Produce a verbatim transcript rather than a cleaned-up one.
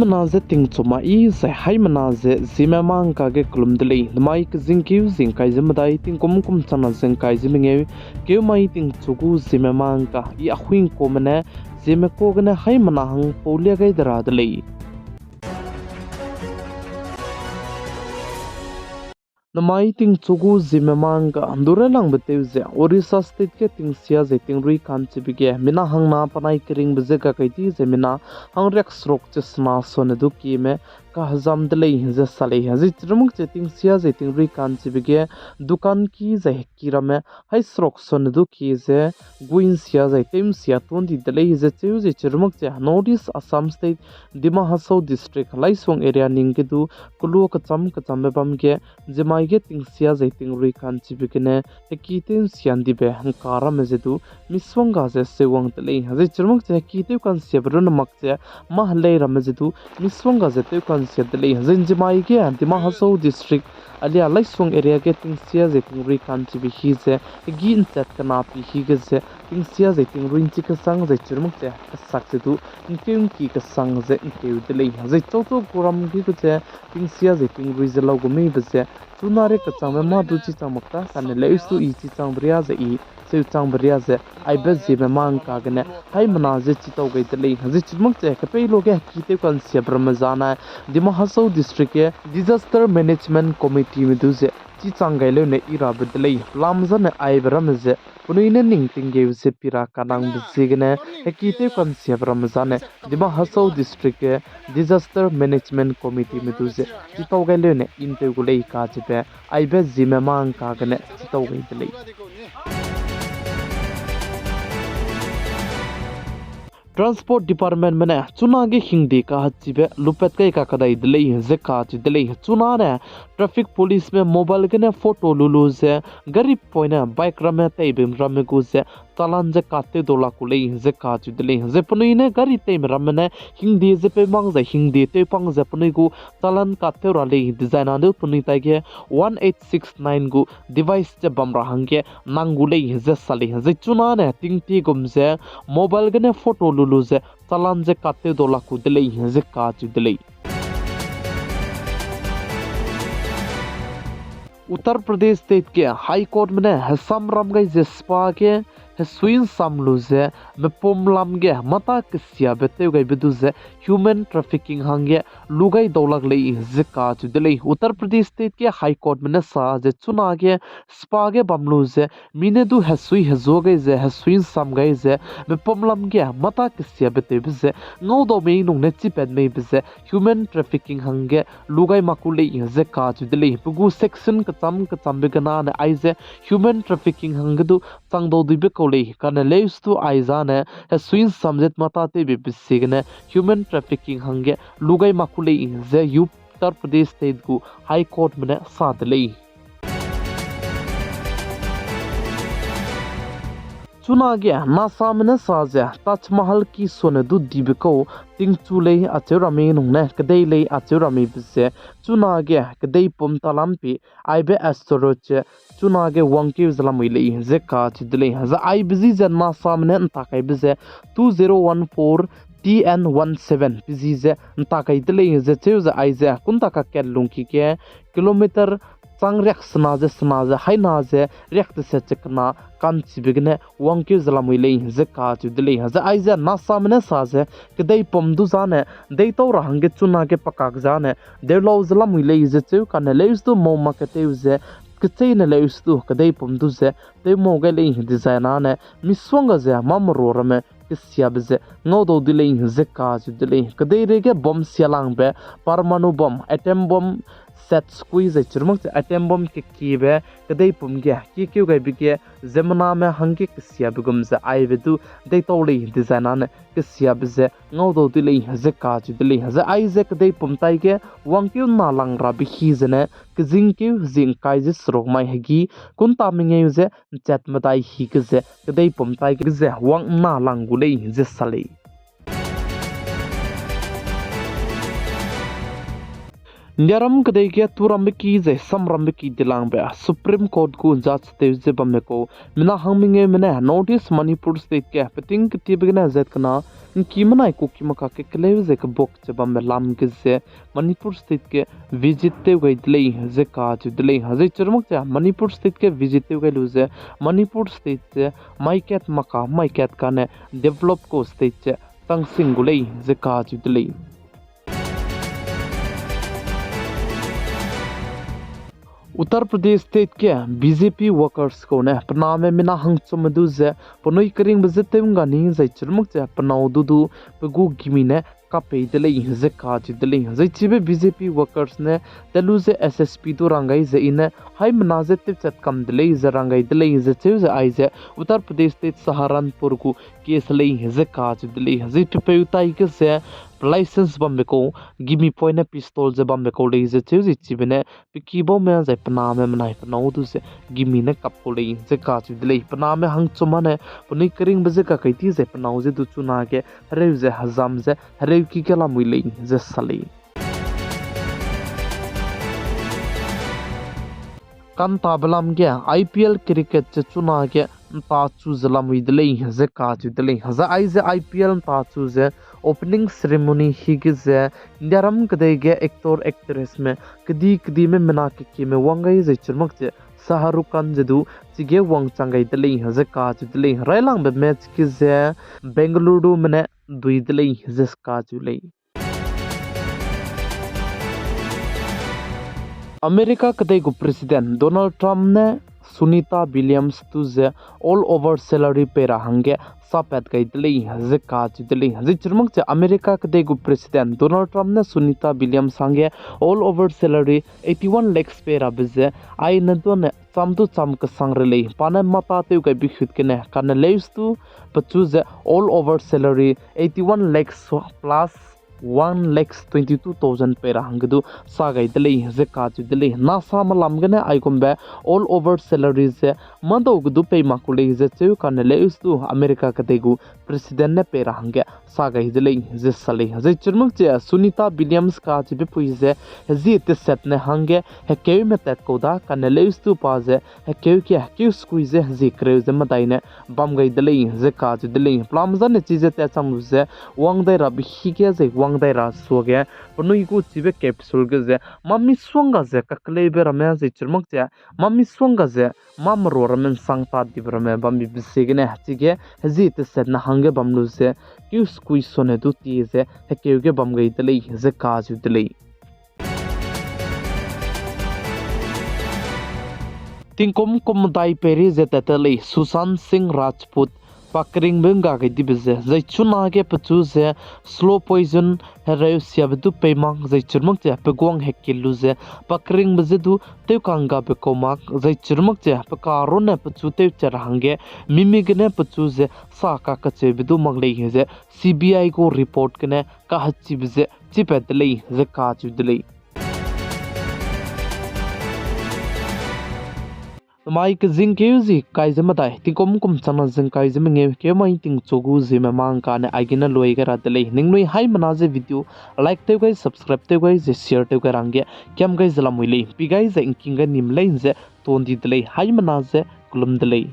Mena ze tingchu ma i zai haimena ze Zeme mangka ge kelum de lei. Namai kezingkeu zingkai ze medai tingkum kum changna zingkai ze mengeu, keu mai tingchu gu Zeme mangka i ahuingkume ne Zeme ka gene haimena hang pau lia gai de ra de lei. Namai tingchu gu Zeme mangka du railangbe tew ze Orissa State ge tingsia zai tingrui ka'nchibe ge mina hangna penai keringbe ze gakai di zai mina hangriak seruk chesena sone du kieme kahezam de lei ze sa lei. Zai chirumak ze tingsia zai tingrui ka'nchibe ge dukan ki zai heki ramme hai seruk sone du kie ze guinsia zai tew'nsia tundi de lei ze cheu ze chirumak ze North East Assam State, Dima Hasao District, Laisong area ning ge du kelua kecham kechambe bam ge, Zemai ge tingsia zai tingrui ka'nchibe gene heki tew'nsia ndibe ngka ramme ze du misongga ze seuwang de lei. Zai chirumak ze heki tew ka'nsiabe runne mak ze mâ helei ramme ze du misongga ze tew ka'nsia de lei. Zai Zemai ge Dima Hasao District alia Laisong area ge tingsia zai tingrui ka'nchibe hi ze hegi nchat kena pi hi ge ze tingsia zai tingrui nchi kesang zai chirumak ze kesak ze du ngkeu ngki kesang ze ngkeu de lei. Zai chauto kuram ge gu ze tingsia zai tingrui ze lau gu meibe ze chuna rie kechangbe mâ du chichang mak ta kane leustu i chichangbe ria ze i cheuchangbe ria ze aibe Zeme mangka gene haimena ze chitau gai de lei. Zai chirumak ze kepei lo ge heki tew ka'nsiabe ramme zane Dima Hasao District ge Disaster Management Committee me du ze chichang gai leune i rabe de lei. Pelam zane aibe ramme ze penui ne ning tinggeu ze pi ra kanangbe ziegene heki tew ka'nsiabe ramme zane Dima Hasao District ge Disaster Management Committee me du ze chitau gai leune i ntew gu lei kacheube aibe Zeme mangka gene chitau gai de lei. Transport Department me ne chunage hingde kahachibe lupat kai kakadai de lei ze kacheu de lei. Chuna ne Traffic Police me mobile gene photo lu lu ze gari poine bike ramme teibe ramme gu ze challan ze kat tew dau lak ku lei ze kacheu de lei. Zai penui ne gari teime ramme ne hingde ze peu mak zai hingde tew pang ze penui gu challan kat tew ra lei dezaine du penui taige one eight six nine gu device ze bam ra hangge nang gu lei ze sa lei. Zai chuna ne tingtie gum ze mobile gene photo lu lu ze challan ze kat tew dau lak ku de lei ze kacheu de lei. Uttar Pradesh State ge High Court me ne hesamram gai ze spa ge hesui nsam lu ze mepum lam ge mata kesiabe tew gaibe du ze human trafficking hangge lu gai dau lak lei ze kacheu de lei. Uttar Pradesh State ge High Court me ne sa ze chunage spa ge bam lu ze mi ne du hesui hezuâ gai ze hesui nsam gai ze mepum lam ge mata kesiabe tewbe ze ngau dau mei nung ne chipat meibe ze human trafficking hangge lu gai mak ku lei ze kacheu de lei. Pe gu section kecham kechambe gene ne aize human trafficking hangge du chang dau duibe kau lei kane leustu aizane hesui nsam ze mata tewbe pe ziegene human trafficking hangge lu gai mak ku lei ze Uttar Pradesh State gu High Court me ne sa de lei. Chunage NASA me ne sa ze Taj Mahal ki sone du dibe kau tingchu lei acheu ra mei nung ne kedei lei acheu ra meibe ze chunage kedeipum talam pi aibe asteroid ze chunage wangkeu ze lamui lei ze kacheu de lei. Zai aibe zi ze NASA me ne nta kaibe ze two zero one four T N one seven pe zi ze nta kai de lei ze cheu ze aize kunta kakat lungki ge kilometer chang riak sena ze sena ze haina ze riak teset ze kena ka'nchibe gene wangkeu ze lamui lei ze kacheu de lei. Zai aize NASA me ne sa ze kedeipum du zane deitau ra hangge chunage pakak zane deu lau ze lamui lei ze cheu kane leustu mau mak ketew ze kecheîne leustu kedeipum du ze tew mau gai lei dezaine misongga ze mâ merua ramme kesiabe ze ngau dau de lei ze kacheu de lei. Kedeireige bomb sialangbe, परमाणु बम, atom bomb set sekui zai chirumak ze atom bomb kekiebe kedeipum ge kikeu gaibe ge ziemmename hangge kesiabe gum ze aibe du deitau lei dezaine kesiabe ze ngau dau de lei ze kacheu de lei. Zai aize kedeipum taige wangkeu na lang rabe hi zene kezingkeu hezing kai ze seruk mai hegi kunta mengeu ze nchat medai hi ge ze kedeipum taige ze wang na lang gu lei ze sa lei. Indiaram kedei ge turambe ki zai samrambe ki dilangbe Supreme Court gu judge tew ze bamme kau mina hang mengeume ne North East Manipur State ge peting ketiebe gene zat kena Ngki menai Kuki maka kekeleu ze kebok ze bambe lam ge ze Manipur State ge visit tew gai de lei ze kacheu de lei. Zai chirumak ze Manipur State ge visit tew gai lu ze Manipur State ze maikat maka maikat kane develop gu state ze changsing gu lei ze kacheu de lei. Uttar Pradesh State ge B J P workers kau ne pename mina hangchumme du ze penui keringbe ze tew ngga ni zai chirumak ze penau du du pe gu gimi ne kapei de lei ze kacheu de lei. Zai chibe B J P workers ne tat lu ze S S P du rang gai ze i ne haimena ze tewchat kam de lei ze rang gai de lei ze cheu ze aize Uttar Pradesh State Saharanpur gu case lei ze kacheu de lei. Zai pepeu tai ge ze license bambe kau, gimi poine pistol ze bambe kau lei ze cheu ze chibe ne pe kibaume zai pename menai penau du ze gimi ne kap kau lei ze kacheu de lei. Pename hangchumme ne penui keringbe ze kakai ti zai penau ze du chunage hereu ze hezam ze hereu ki ge lamui lei ze sa lei. Kantabe lam ge I P L cricket ze chunage ntachu ze lamui de lei ze kacheu de lei. Zai aize I P L ntachu ze opening ceremony hi ge ze Indiaram kedei ge actor actressme kedi kedime mina kekieme wang gai zai chirumak ze Shah Rukh Khan ze du chige wangchang gai de lei ze kacheu de lei. Railangbe match ge ze Bengalurume ne dui de lei ze kacheu lei. America kedei gu President Donald Trump ne Sunita Williams du ze all over salary pei ra hangge sapat gai de lei ze kacheu de lei. Zai chirumak ze America kedei gu President Donald Trump ne Sunita Williams hangge all over salary eighty one lakhs pei rabe ze aine du ne cham du cham kesang re lei. Pa ne mata tew gaibe hut gene kane leuse du pechu ze all over salary eighty one lakhs plus one lakh twenty two thousand pei ra hangge du sa gai de lei ze kacheu de lei. Nasa melam gene aigumbe all over salary ze madau ge du pei mak ku lei ze cheu kane leuse du America kedei gu President ne pei ra hangge sa gai de lei ze sa lei. Zai chirumak ze Sunita Williams kacheube pui ze hezie teset ne hangge hekeume tat kau da kane leuse du pa ze hekeu ge hekeu sekui ze hezie kereu ze medai ne bam gai de lei ze kacheu de lei. Pelam zane chize tatchang lu ze wang dai rabe hi ge zai wang dai ra suage penui gu chibe capsule ge ze mâ misongga ze kakeleube ramme zai chirumak ze mâ misongga ze mâ merua ramme nsang ta dibe ramme bambe ziegene chige hezie teset ne hangge bam lu ze keu sekui sone du tie ze hekeu ge bam gai de lei ze kacheu de lei. Tingkum kum medai peiri ze tat te lei Sushant Singh Rajput pa keringbe ngga gai dibe ze, zai chunage pechu ze slow poison hereu siabe du pei mak, zai chirumak ze pe guang hekil lu ze pa keringbe ze du tewkanggabe kau mak, zai chirumak ze pe karune pechu tewchat ra hangge mimi gene pechu ze sa kakecheube du mak lei ze C B I gu report gene kahechibe ze chipat de lei ze kacheu de lei. Namai kezingkeu zi kai ze medai, tingkum kum changna zingkai ze mengeu, keu mai tingchu gu ziemme mang kane aigene lui gai ra de lei. Ningnui haimena ze video like tew gai, subscribe tew gai, ze share tew gai ra hangge kiam gai ze lamui lei. Pi gai ze ngking gai nim lei ze tundi de lei. Haimena ze kelum de lei.